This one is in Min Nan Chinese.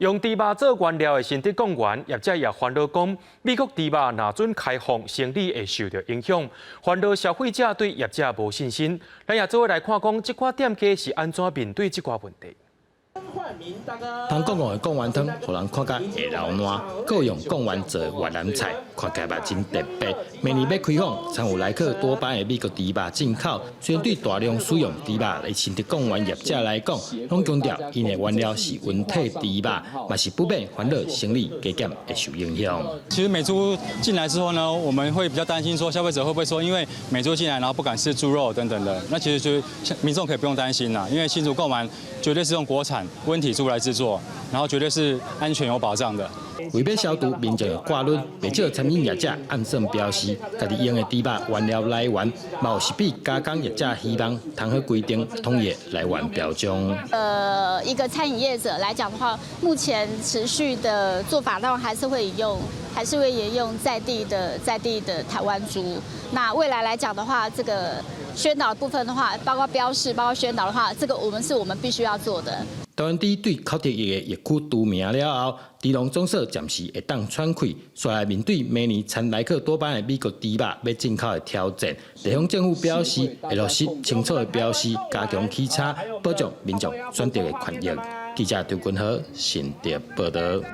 用豬肉做原料的新竹貢丸業者也煩惱講，美國豬肉若准開放，生理會受著影響，煩惱消費者對業者無信心。咱也做伙來看講，這寡店家是按怎面對這寡問題。芳貢王的貢丸湯，予人看甲會流瀾，閣用貢丸做越南菜，看起來嘛真特別。明年欲開放，摻有萊克多巴胺的美國豬肉進口，雖然對大量使用豬肉的新竹貢丸業者來講，攏強調𪜶的原料是溫體豬肉，嘛是不免煩惱生理加減會受影響。其實美豬進來之後呢，我們會比較擔心說消費者會不會說因為美豬進來，然後不敢吃豬肉等等的。那其實就民眾可以不用擔心啦，因為新竹貢丸絕對是用國產溫體豬來製作，然後絕對是安全有保障的。為欲消除民眾的掛慮，袂少餐飲業者暗算標示，家己用的豬肉原料來源，嘛有食品加工業者希望通好規定統一來源標章。一個餐飲業者來講的話，目前持續的做法當然還是會沿用在地的台灣豬。那未來來講的話，這個宣導部分的話，包括標示，包括宣導的話，這個我們必須要做的。台灣豬對口蹄疫的疫區除名了後，豬農總署暫時會當喘氣，煞來面對明年摻萊克多巴胺的美國豬肉欲進口的挑戰。地方政府表示會落實清楚的標示，加強稽查，保障民眾選擇的權益。記者張君豪新竹報導。